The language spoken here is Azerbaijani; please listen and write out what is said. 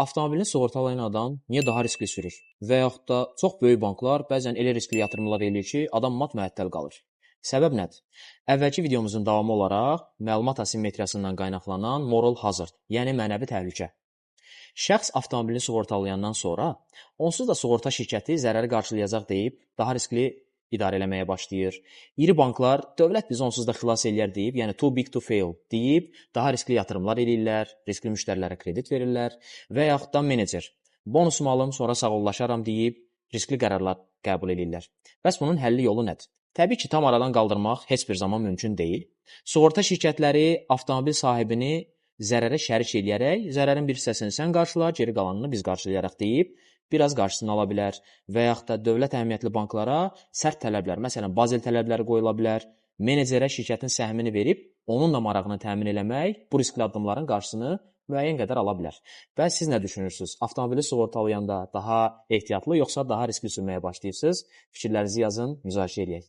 Avtomobilini sığortalayan adam niyə daha riskli sürür? Və yaxud da çox böyük banklar bəzən elə riskli yatırımlar eləyir ki, adam mat-məəttəl qalır. Səbəb nədir? Əvvəlki videomuzun davamı olaraq məlumat asimmetriyasından qaynaqlanan moral hazard, yəni mənəvi təhlükə. Şəxs avtomobilini sığortalayandan sonra onsuz da sığorta şirkəti zərəri qarşılayacaq deyib daha riskli idarə eləməyə başlayır. İri banklar dövlət bizi onsuz da xilas eləyər deyib, yəni too big to fail deyib daha riskli yatırımlar eləyirlər, riskli müştərilərə kredit verirlər və yaxud da menecer bonusumu alım, sonra sağollaşaram deyib riskli qərarlar qəbul eləyirlər. Bəs bunun həlli yolu nədir? Təbii ki, tam aradan qaldırmaq heç bir zaman mümkün deyil. Sığorta şirkətləri avtomobil sahibini zərərə şərik eləyərək zərərin bir hissəsini sən qarşıla, geri qalanını biz qarşılayaraq deyib biraz qarşısını ala bilər və yaxud da dövlət əhəmiyyətli banklara sərt tələblər, məsələn, Bazel tələbləri qoyula bilər. Menecerə şirkətin səhmini verib onun da marağını təmin eləmək bu riskli addımların qarşısını müəyyən qədər ala bilər. Və siz nə düşünürsünüz? Avtomobili sığortalayanda daha ehtiyatlı yoxsa daha riskli sürməyə başlayırsınız? Fikirlərinizi yazın, müzakirə eləyək.